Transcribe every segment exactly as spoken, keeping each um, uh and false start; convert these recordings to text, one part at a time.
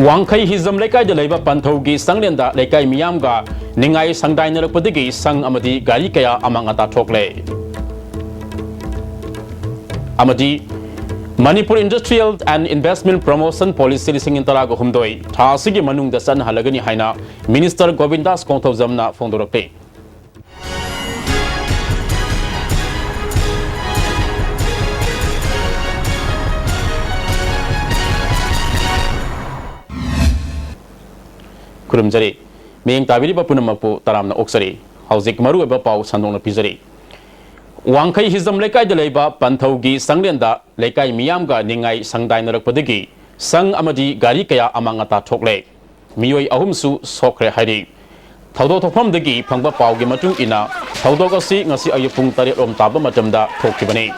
ꯋꯥꯡꯈꯩ ꯍꯤꯖꯝ ꯂꯩꯀꯥꯏꯗ ꯂꯩꯕ ꯄꯟꯊꯧꯒꯤ ꯁꯪꯂꯦꯟꯗ ꯂꯩꯀꯥꯏ ꯃꯤꯌꯥꯝꯒ ꯅꯤꯡꯉꯥꯏ ꯁꯪꯗꯥꯏꯅꯔꯛꯄꯗꯒꯤ ꯁꯪ ꯑꯃꯗꯤ ꯒꯥꯔꯤ ꯀꯌꯥ ꯑꯃꯥꯡ ꯑꯇꯥ ꯊꯣꯛꯂꯦ꯫ ꯑꯃꯗꯤ Manipur Industrial and Investment Promotion Policy ꯂꯤꯁꯤꯡ ꯑꯅꯤ ꯇꯔꯥꯒ ꯍꯨꯝꯗꯣꯏ ꯊꯥ ꯑꯁꯤꯒꯤ ꯃꯅꯨꯡꯗ ꯆꯠꯅꯍꯜꯂꯒꯅꯤ ꯍꯥꯏꯅ Minister ꯒꯣꯕꯤꯟꯗꯥꯁ ꯀꯣꯡꯊꯧꯖꯝꯅ ꯐꯣꯡꯗꯣꯔꯛꯂꯤ꯫ ꯈꯨꯔꯨꯝꯖꯔꯤ꯫ ꯃꯤꯠꯌꯦꯡ ꯇꯥꯕꯤꯔꯤꯕ ꯄꯨꯝꯅꯃꯛꯄꯨ ꯇꯔꯥꯝꯅ ꯑꯣꯛꯆꯔꯤ꯫ ꯍꯧꯖꯤꯛ ꯃꯔꯨꯑꯣꯏꯕ ꯄꯥꯎ ꯁꯟꯗꯣꯛꯅ ꯄꯤꯖꯔꯤ꯫ ꯋꯥꯡꯈꯩ ꯍꯤꯖꯝ ꯂꯩꯀꯥꯏꯗ ꯂꯩꯕ ꯄꯟꯊꯧꯒꯤ ꯁꯪꯂꯦꯟꯗ ꯂꯩꯀꯥꯏ ꯃꯤꯌꯥꯝꯒ ꯅꯤꯡꯉꯥꯏ ꯁꯪꯗꯥꯏꯅꯔꯛꯄꯗꯒꯤ ꯁꯪ ꯑꯃꯗꯤ ꯒꯥꯔꯤ ꯀꯌꯥ ꯑꯃꯥꯡ ꯑꯇꯥ ꯊꯣꯛꯂꯦ꯫ ꯃꯤꯑꯣꯏ ꯑꯍꯨꯝꯁꯨ ꯁꯣꯛꯈ꯭ꯔꯦ ꯍꯥꯏꯔꯤ꯫ ꯊꯧꯗꯣꯛ ꯊꯣꯛꯐꯝꯗꯒꯤ ꯐꯪꯕ ꯄꯥꯎꯒꯤ ꯃꯇꯨꯡ ꯏꯟꯅ, ꯊꯧꯗꯣꯛ ꯑꯁꯤ ꯉꯁꯤ ꯑꯌꯨꯛ ꯄꯨꯡ ꯇꯔꯦꯠ ꯔꯣꯝ ꯇꯥꯕ ꯃꯇꯝꯗ ꯊꯣꯛꯈꯤꯕꯅꯤ꯫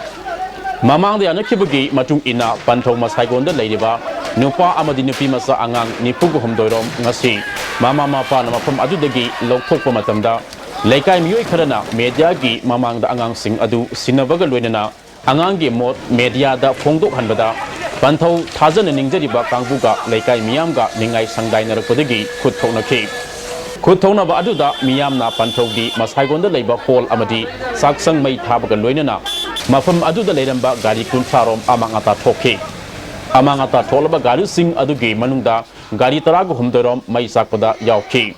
ꯃꯃꯥꯡꯗ ꯌꯥꯅꯈꯤꯕꯒꯤ ꯃꯇꯨꯡ ꯏꯟꯅ, ꯄꯟꯊꯧ ꯃꯁꯥꯏꯒꯣꯟꯗ ꯂꯩꯔꯤꯕ ꯅꯨꯄꯥ ꯑꯃꯗꯤ ꯅꯨꯄꯤ ꯃꯆꯥ ꯑꯉꯥꯡ ꯅꯤꯐꯨꯒ ꯍꯨꯝꯗꯣꯏ ꯔꯣꯝ ꯉꯁꯤ ꯃꯃꯥ ꯃꯄꯥꯅ ꯃꯐꯝ ꯑꯗꯨꯗꯒꯤ ꯂꯧꯊꯣꯛꯄ ꯃꯇꯝꯗ, ꯂꯩꯀꯥꯏ ꯃꯤꯑꯣꯏ ꯈꯔꯅ ꯃꯦꯗꯤꯌꯥꯒꯤ ꯃꯃꯥꯡꯗ ꯑꯉꯥꯡꯁꯤꯡ ꯑꯗꯨ ꯁꯤꯟꯅꯕꯒ ꯂꯣꯏꯅꯅ ꯑꯉꯥꯡꯒꯤ ꯃꯣꯠ ꯃꯦꯗꯤꯌꯥꯗ ꯐꯣꯡꯗꯣꯛꯍꯟꯕꯗ, ꯄꯟꯊꯧ ꯊꯥꯖꯅ ꯅꯤꯡꯖꯔꯤꯕ ꯀꯥꯡꯕꯨꯒ ꯂꯩꯀꯥꯏ ꯃꯤꯌꯥꯝꯒ ꯅꯤꯡꯉꯥꯏ ꯁꯪꯗꯥꯏꯅꯔꯛꯄꯗꯒꯤ ꯈꯨꯠ ꯊꯣꯛꯅꯈꯤ꯫ ꯈꯨꯠ ꯊꯣꯛꯅꯕ ꯑꯗꯨꯗ ꯃꯤꯌꯥꯝꯅ ꯄꯟꯊꯧꯒꯤ ꯃꯁꯥꯏꯒꯣꯟꯗ ꯂꯩꯕ ꯍꯣꯜ ꯑꯃꯗꯤ ꯆꯥꯛꯁꯪ ꯃꯩ ꯊꯥꯕꯒ ꯂꯣꯏꯅꯅ ꯃꯐꯝ ꯑꯗꯨꯗ ꯂꯩꯔꯝꯕ ꯒꯥꯔꯤ ꯀꯨꯟꯊ꯭ꯔꯥ ꯔꯣꯝ ꯑꯃꯥꯡ ꯑꯇꯥ ꯊꯣꯛꯈꯤ꯫ ꯑꯃꯥꯡ ꯑꯇꯥ ꯊꯣꯛꯂꯕ ꯒꯥꯔꯤꯁꯤꯡ ꯑꯗꯨꯒꯤ ꯃꯅꯨꯡꯗ ꯒꯥꯔꯤ ꯇꯔꯥꯒ ꯍꯨꯝꯗꯣꯏ ꯔꯣꯝ ꯃꯩ ꯆꯥꯛꯄꯗ ꯌꯥꯎꯈꯤ꯫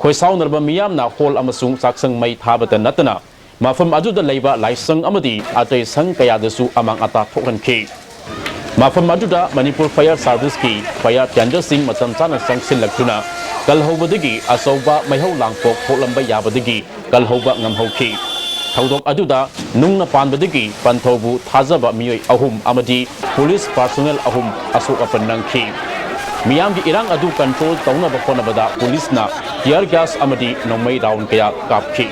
ꯈꯣꯏꯁꯥꯎꯅꯔꯕ ꯃꯤꯌꯥꯝꯅ ꯍꯣꯜ ꯑꯃꯁꯨꯡ ꯆꯥꯛꯁꯪ ꯃꯩ ꯊꯥꯕꯇ ꯅꯠꯇꯅ, ꯃꯐꯝ ꯑꯗꯨꯗ ꯂꯩꯕ ꯂꯥꯏꯁꯪ ꯑꯃꯗꯤ ꯑꯇꯩ ꯁꯪ ꯀꯌꯥꯗꯁꯨ ꯑꯃꯥꯡ ꯑꯇꯥ ꯊꯣꯛꯍꯟꯈꯤ꯫ ꯃꯐꯝ ꯑꯗꯨꯗ ꯃꯅꯤꯄꯨꯔ ꯐꯥꯌꯔ ꯁꯥꯔꯚꯤꯁꯀꯤ ꯐꯥꯌꯔ ꯇꯦꯟꯗꯔꯁꯤꯡ ꯃꯇꯝ ꯆꯥꯅ ꯆꯪꯁꯤꯜꯂꯛꯇꯨꯅ ꯀꯜꯍꯧꯕꯗꯒꯤ ꯑꯆꯧꯕ ꯃꯩꯍꯧ ꯂꯥꯡꯄꯣꯛ ꯊꯣꯛꯂꯝꯕ ꯌꯥꯕꯗꯒꯤ ꯀꯜꯍꯧꯕ ꯉꯝꯍꯧꯈꯤ꯫ ꯊꯧꯗꯣꯛ ꯑꯗꯨꯗ ꯅꯨꯡꯅ ꯄꯥꯟꯕꯗꯒꯤ ꯄꯟꯊꯧꯕꯨ ꯊꯥꯖꯕ ꯃꯤꯑꯣꯏ ꯑꯍꯨꯝ ꯑꯃꯗꯤ ꯄꯨꯂꯤꯁ ꯄꯥꯔꯁꯣꯅꯦꯜ ꯑꯍꯨꯝ ꯑꯁꯣꯛ ꯑꯄꯟ ꯅꯪꯈꯤ꯫ ꯃꯤꯌꯥꯝꯒꯤ ꯏꯔꯥꯡ ꯑꯗꯨ ꯀꯟꯇ꯭ꯔꯣꯜ ꯇꯧꯅꯕ ꯍꯣꯠꯅꯕꯗ ꯄꯨꯂꯤꯁꯅ ꯇꯤꯌꯔ ꯒ꯭ꯌꯥꯁ ꯑꯃꯗꯤ ꯅꯣꯡꯃꯩ ꯔꯥꯎꯟ ꯀꯌꯥ ꯀꯥꯞꯈꯤ꯫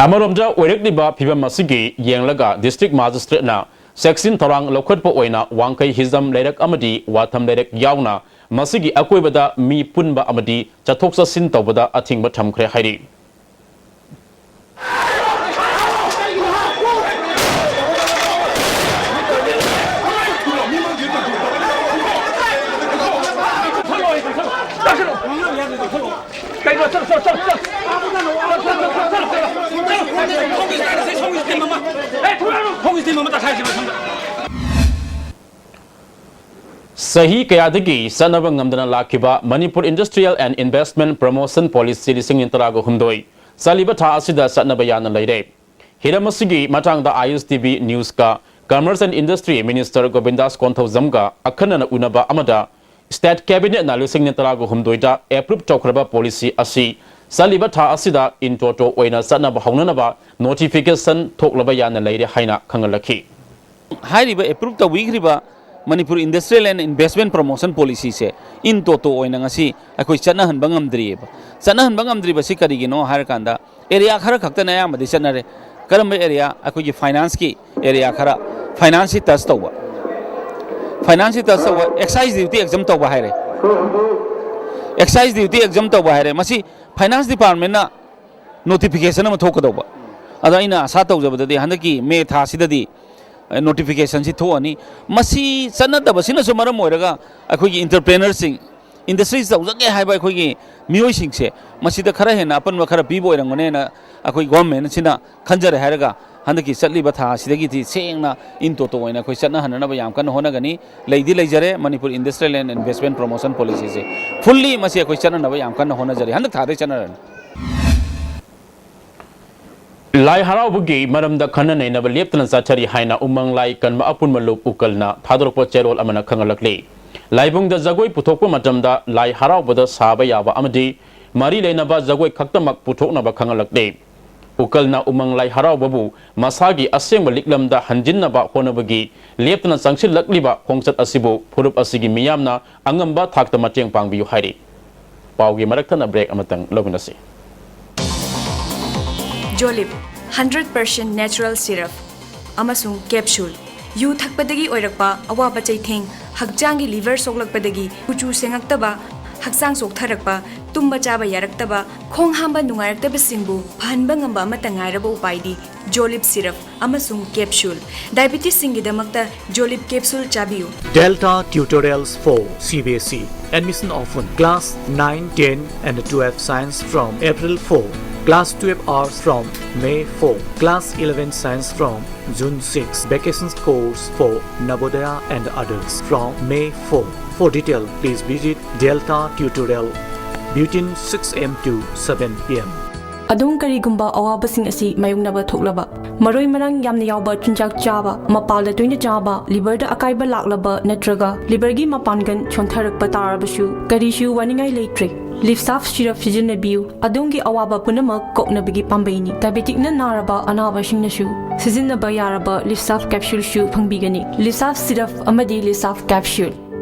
ꯑꯃꯔꯣꯝꯗ ꯑꯣꯏꯔꯛꯂꯤꯕ ꯐꯤꯚꯝ ꯑꯁꯤꯒꯤ ꯌꯦꯡꯂꯒ district magistrateꯅ ꯆꯦꯛꯁꯤꯟ ꯊꯧꯔꯥꯡ ꯂꯧꯈꯠꯄ ꯑꯣꯏꯅ ꯋꯥꯡꯈꯩ ꯍꯤꯖꯝ ꯂꯩꯔꯛ ꯑꯃꯗꯤ ꯋꯥꯊꯝ ꯂꯩꯔꯛ ꯌꯥꯎꯅ ꯃꯁꯤꯒꯤ ꯑꯀꯣꯏꯕꯗ ꯃꯤ ꯄꯨꯟꯕ ꯑꯃꯗꯤ ꯆꯠꯊꯣꯛ ꯆꯠꯁꯤꯟ ꯇꯧꯕꯗ ꯑꯊꯤꯡꯕ ꯊꯝꯈ꯭ꯔꯦ ꯍꯥꯏꯔꯤ꯫ ꯆꯍꯤ ꯀꯌꯥꯗꯒꯤ ꯆꯠꯅꯕ ꯉꯝꯗꯅ ꯂꯥꯛꯈꯤꯕ Manipur Industrial and Investment Promotion Policy ꯂꯤꯁꯤꯡ ꯑꯅꯤ ꯇꯔꯥꯒ ꯍꯨꯝꯗꯣꯏ ꯆꯠꯂꯤꯕ ꯊꯥ ꯑꯁꯤꯗ ꯆꯠꯅꯕ ꯌꯥꯅ ꯂꯩꯔꯦ꯫ ꯍꯤꯔꯝ ꯑꯁꯤꯒꯤ ꯃꯇꯥꯡꯗ ISTV Newsꯀ Commerce and Industry Minister ꯒꯣꯕꯤꯟꯗꯥꯁ ꯀꯣꯟꯊꯧꯖꯝꯒ ꯑꯈꯟꯅꯅ ꯎꯅꯕ ꯑꯃꯗ State Cabinetꯅ ꯂꯤꯁꯤꯡ ꯑꯅꯤ ꯇꯔꯥꯒ ꯍꯨꯝꯗꯣꯏꯗ approve ꯇꯧꯈ꯭ꯔꯕ policy ꯑꯁꯤ ꯆꯠꯂꯤꯕ ꯊꯥ ꯑꯁꯤꯗ in toto ꯑꯣꯏꯅ ꯆꯠꯅꯕ ꯍꯧꯅꯅꯕ notification ꯊꯣꯛꯂꯕ ꯌꯥꯅ ꯂꯩꯔꯦ ꯍꯥꯏꯅ ꯈꯪꯍꯜꯂꯛꯈꯤ꯫ ꯍꯥꯏꯔꯤꯕ approve ꯇꯧꯕꯤꯈ꯭ꯔꯤꯕ Manipur Industrial and Investment Promotion Policyꯁꯦ in toto ꯑꯣꯏꯅ ꯉꯁꯤ ꯑꯩꯈꯣꯏ ꯆꯠꯅꯍꯟꯕ ꯉꯝꯗ꯭ꯔꯤꯑꯕ꯫ ꯆꯠꯅꯍꯟꯕ ꯉꯝꯗ꯭ꯔꯤꯕꯁꯤ ꯀꯔꯤꯒꯤꯅꯣ ꯍꯥꯏꯔꯀꯥꯟꯗ, area ꯈꯔ ꯈꯛꯇꯅ ꯑꯌꯥꯝꯕꯗꯤ ꯆꯠꯅꯔꯦ꯫ ꯀꯔꯝꯕ area? ꯑꯩꯈꯣꯏꯒꯤ financeꯀꯤ area ꯈꯔ, financeꯁꯤ touch ꯇꯧꯕ, financeꯁꯤ touch ꯇꯧꯕ, excise duty exempt ꯇꯧꯕ ꯍꯥꯏꯔꯦ, excise duty exempt ꯇꯧꯕ ꯍꯥꯏꯔꯦ꯫ ꯃꯁꯤ finance departmentꯅ notification ꯑꯃ ꯊꯣꯛꯀꯗꯧꯕ꯫ ꯑꯗꯣ ꯑꯩꯅ ꯑꯁꯥ ꯇꯧꯖꯕꯗꯗꯤ ꯍꯟꯗꯛꯀꯤ May ꯊꯥꯁꯤꯗꯗꯤ notificationꯁꯤ ꯊꯣꯛꯑꯅꯤ꯫ ꯃꯁꯤ ꯆꯠꯅꯗꯕꯁꯤꯅꯁꯨ ꯃꯔꯝ ꯑꯣꯏꯔꯒ ꯑꯩꯈꯣꯏꯒꯤ entrepreneurꯁꯤꯡ, industry ꯇꯧꯖꯒꯦ ꯍꯥꯏꯕ ꯑꯩꯈꯣꯏꯒꯤ ꯃꯤꯑꯣꯏꯁꯤꯡꯁꯦ ꯃꯁꯤꯗ ꯈꯔ ꯍꯦꯟꯅ ꯑꯄꯟꯕ ꯈꯔ ꯄꯤꯕ ꯑꯣꯏꯔꯝꯒꯅꯦꯅ ꯑꯩꯈꯣꯏ governmentꯁꯤꯅ ꯈꯟꯖꯔꯦ ꯍꯥꯏꯔꯒ ꯍꯟꯗꯛꯀꯤ ꯆꯠꯂꯤꯕ ꯊꯥ ꯑꯁꯤꯗꯒꯤꯗꯤ ꯁꯦꯡꯅ in toto ꯑꯣꯏꯅ ꯑꯩꯈꯣꯏ ꯆꯠꯅꯍꯟꯅꯕ ꯌꯥꯝ ꯀꯟꯅ ꯍꯣꯠꯅꯒꯅꯤ꯫ ꯂꯩꯗꯤ ꯂꯩꯖꯔꯦ Manipur Industrial and Investment Promotion Policyꯁꯦ, fully ꯃꯁꯤ ꯑꯩꯈꯣꯏ ꯆꯠꯅꯅꯕ ꯌꯥꯝ ꯀꯟꯅ ꯍꯣꯠꯅꯖꯔꯤ꯫ ꯍꯟꯗꯛ ꯊꯥꯗꯩ ꯆꯠꯅꯔꯅꯤ꯫ ꯂꯥꯏ ꯍꯔꯥꯎꯕꯒꯤ ꯃꯔꯝꯗ ꯈꯟꯅ ꯅꯩꯅꯕ ꯂꯦꯞꯇꯅ ꯆꯠꯊꯔꯤ ꯍꯥꯏꯅ ꯎꯃꯪ ꯂꯥꯏ ꯀꯟꯕ ꯑꯄꯨꯟꯕ ꯂꯨꯞ ꯎꯀꯜꯅ ꯊꯥꯗꯣꯔꯛꯄ ꯆꯦꯔꯣꯜ ꯑꯃꯅ ꯈꯪꯍꯜꯂꯛꯂꯤ꯫ ꯂꯥꯏꯕꯨꯡꯗ ꯖꯒꯣꯏ ꯄꯨꯊꯣꯛꯄ ꯃꯇꯝꯗ ꯂꯥꯏ ꯍꯔꯥꯎꯕꯗ ꯁꯥꯕ ꯌꯥꯕ ꯑꯃꯗꯤ ꯃꯔꯤ ꯂꯩꯅꯕ ꯖꯒꯣꯏ ꯈꯛꯇꯃꯛ ꯄꯨꯊꯣꯛꯅꯕ ꯈꯪꯍꯜꯂꯛꯂꯤ꯫ ꯎꯀꯜꯅ ꯎꯃꯪ ꯂꯥꯏ ꯍꯔꯥꯎꯕꯕꯨ ꯃꯁꯥꯒꯤ ꯑꯁꯦꯡꯕ ꯂꯤꯛꯂꯝꯗ ꯍꯟꯖꯤꯟꯅꯕ ꯍꯣꯠꯅꯕꯒꯤ ꯂꯦꯞꯇꯅ ꯆꯪꯁꯤꯜꯂꯛꯂꯤꯕ ꯈꯣꯡꯆꯠ ꯑꯁꯤꯕꯨ ꯐꯨꯔꯨꯞ ꯑꯁꯤꯒꯤ ꯃꯤꯌꯥꯝꯅ ꯑꯉꯝꯕ ꯊꯥꯛꯇ ꯃꯇꯦꯡ ꯄꯥꯡꯕꯤꯌꯨ ꯍꯥꯏꯔꯤ꯫ ꯄꯥꯎꯒꯤ ꯃꯔꯛ ꯊꯠꯅ break ꯑꯃꯇꯪ ꯂꯧꯃꯤꯟꯅꯁꯤ꯫ Jolib, hundred percent natural syrup ꯑꯃꯁꯨꯡ capsule꯫ ꯌꯨ ꯊꯛꯄꯗꯒꯤ ꯑꯣꯏꯔꯛꯄ ꯑꯋꯥꯕ ꯆꯩꯊꯦꯡ, ꯍꯛꯆꯥꯡꯒꯤ ꯂꯤꯚꯔ ꯁꯣꯛꯂꯛꯄꯗꯒꯤ ꯀꯨꯆꯨ ꯁꯦꯡꯉꯛꯇꯕ, ꯍꯛꯆꯥꯡ ꯆꯣꯛꯊꯔꯛꯄ, ꯇꯨꯝꯕ ꯆꯥꯕ ꯌꯥꯔꯛꯇꯕ, ꯈꯣꯡ ꯍꯥꯝꯕ ꯅꯨꯡꯉꯥꯏꯔꯛꯇꯕꯁꯤꯡꯕꯨ ꯐꯍꯟꯕ ꯉꯝꯕ ꯑꯃꯠꯇ ꯉꯥꯏꯔꯕ ꯎꯄꯥꯏꯗꯤ ꯖꯣꯂꯤꯞ ꯁꯤꯔꯞ ꯑꯃꯁꯨꯡ ꯀꯦꯞꯁꯨꯜ꯫ ꯗꯥꯏꯕꯤꯇꯤꯁꯁꯤꯡꯒꯤꯗꯃꯛꯇ ꯖꯣꯂꯤꯞ ꯀꯦꯞꯁꯨꯜ ꯆꯥꯕꯤꯌꯨ꯫ Delta Tutorials for C B S E. Admission open. Class nine, ten and twelve science from April four. Class twelve arts from May four. Class eleven science from June six. Vacation course for Navodaya and others from May four. For detail, please visit Delta Tutorial between six a m to seven p m. ꯑꯗꯣꯝ ꯀꯔꯤꯒꯨꯝꯕ ꯑꯋꯥꯕꯁꯤꯡ ꯑꯁꯤ ꯃꯥꯌꯣꯛꯅꯕ ꯊꯣꯛꯂꯕ, ꯃꯔꯣꯏ ꯃꯔꯥꯡ ꯌꯥꯝꯅ ꯌꯥꯎꯕ ꯆꯤꯟꯖꯥꯛ ꯆꯥꯕ, ꯃꯄꯥꯜꯗ ꯇꯣꯏꯅ ꯆꯥꯕ, ꯂꯤꯚꯔꯗ ꯑꯀꯥꯏꯕ ꯂꯥꯛꯂꯕ ꯅꯠꯇ꯭ꯔꯒ ꯂꯤꯚꯔꯒꯤ ꯃꯄꯥꯡꯒꯜ ꯁꯣꯟꯊꯔꯛꯄ ꯇꯥꯔꯕꯁꯨ ꯀꯔꯤꯁꯨ ꯋꯥꯅꯤꯡꯉꯥꯏ ꯂꯩꯇ꯭ꯔꯦ꯫ ꯂꯤꯞꯁꯥꯐ ꯁꯤꯔꯞ ꯁꯤꯖꯤꯟꯅꯕꯤꯌꯨ꯫ ꯑꯗꯣꯝꯒꯤ ꯑꯋꯥꯕ ꯄꯨꯝꯅꯃꯛ ꯀꯣꯛꯅꯕꯒꯤ ꯄꯥꯝꯕꯩꯅꯤ꯫ ꯗꯥꯏꯕꯦꯇꯤꯛꯅ ꯅꯥꯔꯕ ꯑꯅꯥꯕꯁꯤꯡꯅꯁꯨ ꯁꯤꯖꯤꯟꯅꯕ ꯌꯥꯔꯕ ꯂꯤꯞꯁꯥꯐ ꯀꯦꯞꯁꯨꯜꯁꯨ ꯐꯪꯕꯤꯒꯅꯤ꯫ ꯂꯤꯞꯁꯥꯐ ꯁꯤꯔꯞ ꯑꯃꯗꯤ ꯂꯤꯞꯁꯥꯐ ꯀꯦꯞꯁꯨꯜ꯫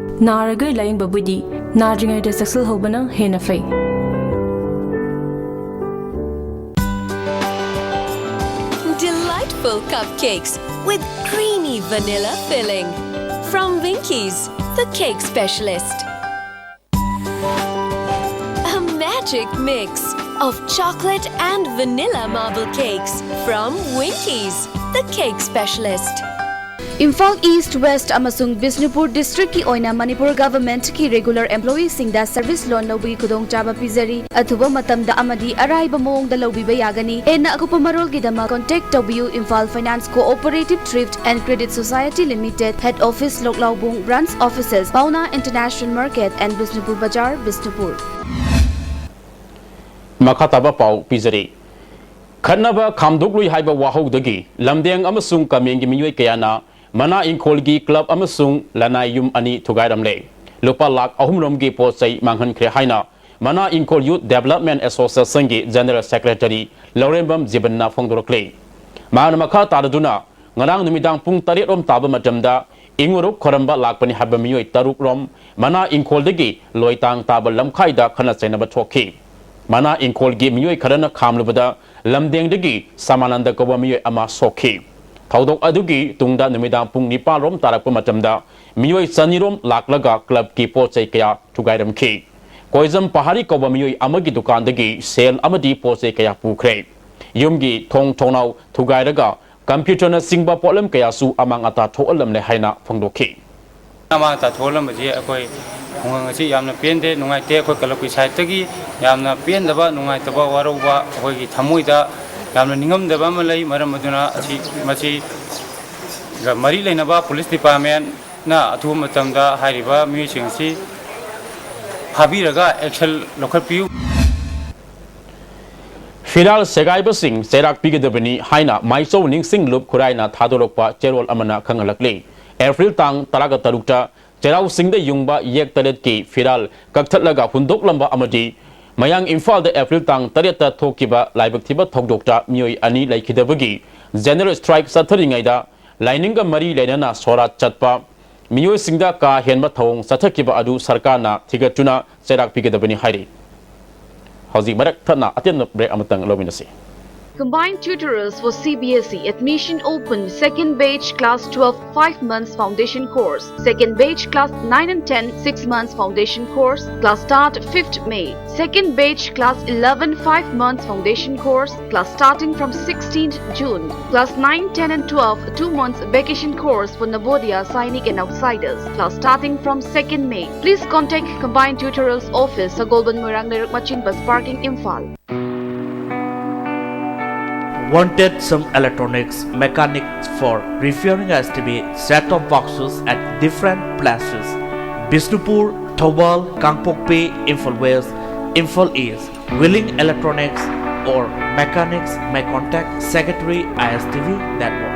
ꯅꯥꯔꯒ ꯂꯥꯌꯦꯡꯕꯕꯨꯗꯤ ꯅꯥꯗ꯭ꯔꯤꯉꯩꯗ ꯆꯦꯛꯁꯤꯜꯍꯧꯕꯅ ꯍꯦꯟꯅ ꯐꯩ꯫ Delightful cupcakes with creamy vanilla filling. From Winkies, the cake specialist. A magic mix of chocolate and vanilla marble cakes from Winkies, the cake specialist. Imphal east, West ꯑꯃꯁꯨꯡ ꯕꯤꯁꯅꯨꯄꯨꯔ ꯗꯤꯁ꯭ꯠꯔꯤꯛꯀꯤ ꯑꯣꯏꯅ ꯃꯅꯤꯄꯨꯔ ꯒꯚꯔꯟꯃꯦꯟꯠꯀꯤ ꯔꯦꯒꯨꯂꯔ ꯑꯦꯝꯄ꯭ꯂꯣꯌꯤꯁꯤꯡꯗ ꯁꯔꯚꯤꯁ ꯂꯣꯟ ꯂꯧꯕꯒꯤ ꯈꯨꯗꯣꯡꯆꯥꯕ ꯄꯤꯖꯔꯤ꯫ ꯑꯊꯨꯕ ꯃꯇꯝꯗ ꯑꯃꯗꯤ ꯑꯔꯥꯏꯕ ꯃꯑꯣꯡꯗ ꯂꯧꯕꯤꯕ ꯌꯥꯒꯅꯤ꯫ ꯍꯦꯟꯅ ꯑꯀꯨꯞꯄ ꯃꯔꯣꯜꯒꯤꯗꯃꯛ contact ꯇꯧꯕꯤꯌꯨ Imphal Finance Cooperative Thrift and Credit Society Limited, Head Office, ꯂꯣꯛꯂꯥꯎꯕꯨꯡ, Branch Offices, Paona International Market and Bishnupur Bazar, Bishnupur. ꯃꯈꯥ ꯇꯥꯕ ꯄꯥꯎ ꯄꯤꯖꯔꯤ꯫ ꯈꯠꯅꯕ ꯈꯥꯝꯗꯣꯛꯂꯨꯏ ꯍꯥꯏꯕ ꯋꯥꯍꯧꯗꯒꯤ ꯂꯝꯗꯦꯡ ꯑꯃꯁꯨꯡ ꯀꯃꯦꯡꯒꯤ ꯃꯤꯑꯣꯏ ꯀꯌꯥꯅ ꯃꯅꯥ ꯏꯪꯈꯣꯜꯒꯤ ꯀ꯭ꯂꯕ ꯑꯃꯁꯨꯡ ꯂꯅꯥꯏ ꯌꯨꯝ ꯑꯅꯤ ꯊꯨꯒꯥꯏꯔꯝꯂꯦ꯫ ꯂꯨꯄꯥ ꯂꯥꯈ ꯑꯍꯨꯝ ꯔꯣꯝꯒꯤ ꯄꯣꯠ ꯆꯩ ꯃꯥꯡꯍꯟꯈ꯭ꯔꯦ ꯍꯥꯏꯅ ꯃꯅꯥ ꯏꯪꯈꯣꯜ ꯌꯨꯠ ꯗꯦꯕꯂꯞꯃꯦꯟ ꯑꯦꯁꯣꯁꯤꯌꯦꯁꯟꯒꯤ ꯖꯦꯅꯔꯦꯜ ꯁꯦꯀ꯭ꯔꯦꯇꯔꯤ ꯂꯧꯔꯦꯝꯕꯝ ꯖꯤꯕꯟꯅ ꯐꯣꯡꯗꯣꯔꯛꯂꯤ꯫ ꯃꯍꯥꯛꯅ ꯃꯈꯥ ꯇꯥꯔꯗꯨꯅ ꯉꯔꯥꯡ ꯅꯨꯃꯤꯗꯥꯡ ꯄꯨꯡ ꯇꯔꯦꯠ ꯔꯣꯝ ꯇꯥꯕ ꯃꯇꯝꯗ ꯏꯉꯨꯔꯨꯞ ꯈꯣꯏꯔꯝꯕ ꯂꯥꯛꯄꯅꯤ ꯍꯥꯏꯕ ꯃꯤꯑꯣꯏ ꯇꯔꯨꯛ ꯔꯣꯝ ꯃꯅꯥ ꯏꯪꯈꯣꯜꯗꯒꯤ ꯂꯣꯏꯇꯥꯡ ꯇꯥꯕ ꯂꯝꯈꯥꯏꯗ ꯈꯠꯅ ꯆꯩꯅꯕ ꯊꯣꯛꯈꯤ꯫ ꯃꯅꯥ ꯏꯪꯈꯣꯜꯒꯤ ꯃꯤꯑꯣꯏ ꯈꯔꯅ ꯈꯥꯝꯂꯨꯕꯗ ꯂꯝꯗꯦꯡꯗꯒꯤ ꯁꯃꯥꯅꯟꯗ ꯀꯧꯕ ꯃꯤꯑꯣꯏ ꯑꯃ ꯁꯣꯛꯈꯤ꯫ ꯊꯧꯗꯣꯛ ꯑꯗꯨꯒꯤ ꯇꯨꯡꯗ ꯅꯨꯃꯤꯗꯥꯡ ꯄꯨꯡ ꯅꯤꯄꯥꯟ ꯔꯣꯝ ꯇꯥꯔꯛꯄ ꯃꯇꯝꯗ ꯃꯤꯑꯣꯏ ꯆꯅꯤ ꯔꯣꯝ ꯂꯥꯛꯂꯒ club ꯀꯤ ꯄꯣꯠ ꯆꯩ ꯀꯌꯥ ꯊꯨꯒꯥꯏꯔꯝꯈꯤ꯫ ꯀꯣꯏꯖꯝ ꯄꯍꯥꯔꯤ ꯀꯧꯕ ꯃꯤꯑꯣꯏ ꯑꯃꯒꯤ ꯗꯨꯀꯥꯟꯗꯒꯤ ꯁꯦꯜ ꯑꯃꯗꯤ ꯄꯣꯠ ꯆꯩ ꯀꯌꯥ ꯄꯨꯈ꯭ꯔꯦ꯫ ꯌꯨꯝꯒꯤ ꯊꯣꯡ ꯊꯣꯡꯅꯥꯎ ꯊꯨꯒꯥꯏꯔꯒ computer ꯅꯆꯤꯡꯕ ꯄꯣꯠꯂꯝ ꯀꯌꯥꯁꯨ ꯑꯃꯥꯡ ꯑꯇꯥ ꯊꯣꯛꯍꯜꯂꯝꯂꯦ ꯍꯥꯏꯅ ꯐꯣꯡꯗꯣꯛꯈꯤ꯫ ꯑꯃꯥꯡ ꯑꯇꯥ ꯊꯣꯛꯍꯜꯂꯝꯕꯁꯤ ꯑꯩꯈꯣꯏ ꯈꯨꯡꯒꯪ ꯑꯁꯤ ꯌꯥꯝꯅ ꯄꯦꯟꯗꯦ, ꯅꯨꯡꯉꯥꯏꯇꯦ꯫ ꯑꯩꯈꯣꯏ club ꯀꯤ side ꯇꯒꯤ ꯌꯥꯝꯅ ꯄꯦꯟꯗꯕ, ꯅꯨꯡꯉꯥꯏꯇꯕ, ꯋꯥꯔꯧꯕ, ꯑꯩꯈꯣꯏꯒꯤ ꯊꯃꯣꯏꯗ ꯌꯥꯝꯅ ꯅꯤꯡꯉꯝꯗꯕ ꯑꯃ ꯂꯩ꯫ ꯃꯔꯝ ꯑꯗꯨꯅ ꯑꯁꯤ, ꯃꯁꯤꯒ ꯃꯔꯤ ꯂꯩꯅꯕ police department ꯅ ꯑꯊꯨꯕ ꯃꯇꯝꯗ ꯍꯥꯏꯔꯤꯕ ꯃꯤꯑꯣꯏꯁꯤꯡ ꯑꯁꯤ ꯐꯥꯕꯤꯔꯒ action ꯂꯧꯈꯠꯄꯤꯌꯨ꯫ ꯐꯤꯔꯥꯜ ꯁꯦꯒꯥꯏꯕꯁꯤꯡ ꯆꯩꯔꯥꯛ ꯄꯤꯒꯗꯕꯅꯤ ꯍꯥꯏꯅ ꯃꯥꯏꯆꯧ ꯅꯤꯡꯁꯤꯡ ꯂꯨꯞ ꯈꯨꯔꯥꯏꯅ ꯊꯥꯗꯣꯔꯛꯄ ꯆꯦꯔꯣꯜ ꯑꯃꯅ ꯈꯪꯍꯜꯂꯛꯂꯤ꯫ ꯑꯦꯄ꯭ꯔꯤꯜ ꯇꯥꯡ ꯇꯔꯥꯒ ꯇꯔꯨꯛꯇ ꯆꯩꯔꯥꯎ ꯆꯤꯡꯗ ꯌꯨꯡꯕ ꯌꯦꯛ ꯇꯔꯦꯠꯀꯤ ꯐꯤꯔꯥꯜ ꯀꯛꯊꯠꯂꯒ ꯍꯨꯟꯗꯣꯛꯂꯝꯕ ꯑꯃꯗꯤ ꯃꯌꯥꯡ ꯏꯝꯐꯥꯜꯗ ꯑꯦꯄ꯭ꯔꯤꯜ ꯇꯥꯡ ꯇꯔꯦꯠꯇ ꯊꯣꯛꯈꯤꯕ ꯂꯥꯏꯕꯛ ꯊꯤꯕ ꯊꯧꯗꯣꯛꯇ ꯃꯤꯑꯣꯏ ꯑꯅꯤ ꯂꯩꯈꯤꯗꯕꯒꯤ general strike ꯆꯠꯊꯔꯤꯉꯩꯗ ꯂꯥꯏꯅꯤꯡꯒ ꯃꯔꯤ ꯂꯩꯅꯅ ꯁꯣꯔꯥꯠ ꯆꯠꯄ ꯃꯤꯑꯣꯏꯁꯤꯡꯗ ꯀꯥ ꯍꯦꯟꯕ ꯊꯧꯑꯣꯡ ꯆꯠꯊꯈꯤꯕ ꯑꯗꯨ ꯁꯔꯀꯥꯔꯅ ꯊꯤꯒꯠꯇꯨꯅ ꯆꯩꯔꯥꯛ ꯄꯤꯒꯗꯕꯅꯤ ꯍꯥꯏꯔꯤ꯫ ꯍꯧꯖꯤꯛ ꯃꯔꯛ ꯊꯠꯅ ꯑꯇꯦꯟꯕ break ꯑꯃꯇꯪ ꯂꯧꯃꯤꯟꯅꯁꯤ꯫ Combined tutorials for C B S E. Admission open. Second batch class twelve, five months foundation course. Second batch class nine and ten, six months foundation course. Class start fifth May. Second batch class eleven, five months foundation course. Class starting from sixteenth June. Class nine, ten and twelve, two months vacation course for Navodaya, Sainik and outsiders. Class starting from second May. Please contact Combined Tutorials Office, Sagolband Moirang Leiruk Machin Bus Parking, Imphal. Wanted some electronics mechanics for repairing S T V set-top boxes at different places. Bishnupur, Thoubal, Kangpokpi, Imphal West, Imphal East. Willing electronics or mechanics may contact Secretary I S T V Network.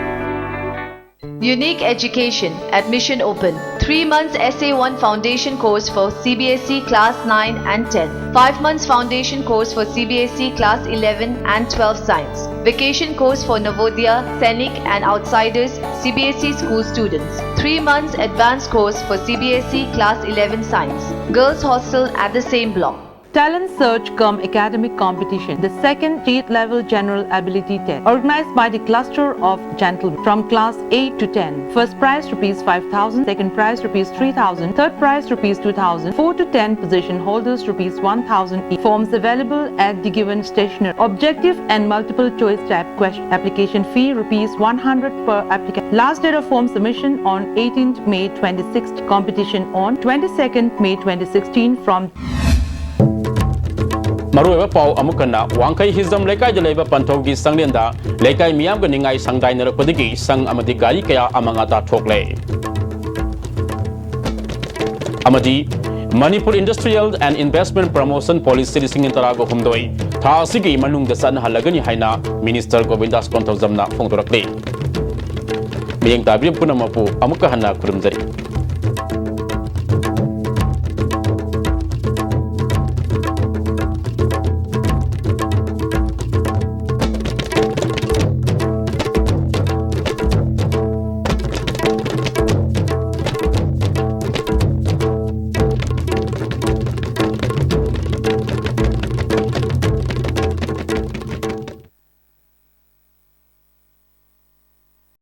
Unique Education. Admission open. Three months S A one foundation course for C B S E class nine and ten. Five months foundation course for C B S E class eleven and twelve science. Vacation course for Navodaya, Sainik and outsiders C B S E school students. Three months advanced course for C B S E class eleven science. Girls hostel at the same block. Talent Search cum Academic Competition, the second state level general ability test, organized by the cluster of gentlemen from class eight to ten. First prize rupees five thousand, second prize rupees three thousand, third prize rupees two thousand, four to ten position holders rupees one thousand each. Forms available at the given stationery. Objective and multiple choice type question. Application fee rupees one hundred per applicant. Last date of form submission on eighteenth May twenty-sixth. Competition on twenty-second May twenty sixteen from ꯃꯔꯨꯑꯣꯏꯕ ꯄꯥꯎ ꯑꯃꯨꯛ ꯍꯟꯅ꯫ ꯋꯥꯡꯈꯩ ꯍꯤꯖꯝ ꯂꯩꯀꯥꯏꯗ ꯂꯩꯕ ꯄꯟꯊꯧꯒꯤ ꯁꯪꯂꯦꯟꯗ ꯂꯩꯀꯥꯏ ꯃꯤꯌꯥꯝꯒ ꯅꯤꯡꯉꯥꯏ ꯁꯪꯗꯥꯏꯅꯔꯛꯄꯗꯒꯤ ꯁꯪ ꯑꯃꯗꯤ ꯒꯥꯔꯤ ꯀꯌꯥ ꯑꯃꯥꯡ ꯑꯇꯥ ꯊꯣꯛꯂꯦ꯫ ꯑꯃꯗꯤ Manipur Industrial and Investment Promotion Policy ꯂꯤꯁꯤꯡ ꯑꯅꯤ ꯇꯔꯥꯒ ꯍꯨꯝꯗꯣꯏ ꯊꯥ ꯑꯁꯤꯒꯤ ꯃꯅꯨꯡꯗ ꯆꯠꯅꯍꯜꯂꯒꯅꯤ ꯍꯥꯏꯅ Minister ꯒꯣꯕꯤꯟꯗꯥꯁ ꯀꯣꯟꯊꯧꯖꯝꯅ ꯐꯣꯡꯗꯣꯔꯛꯂꯤ꯫ ꯃꯤꯠꯌꯦꯡ ꯇꯥꯕꯤꯔꯤꯕ ꯄꯨꯝꯅꯃꯛꯄꯨ ꯑꯃꯨꯛꯀ ꯍꯟꯅ ꯈꯨꯔꯨꯝꯖꯔꯤ꯫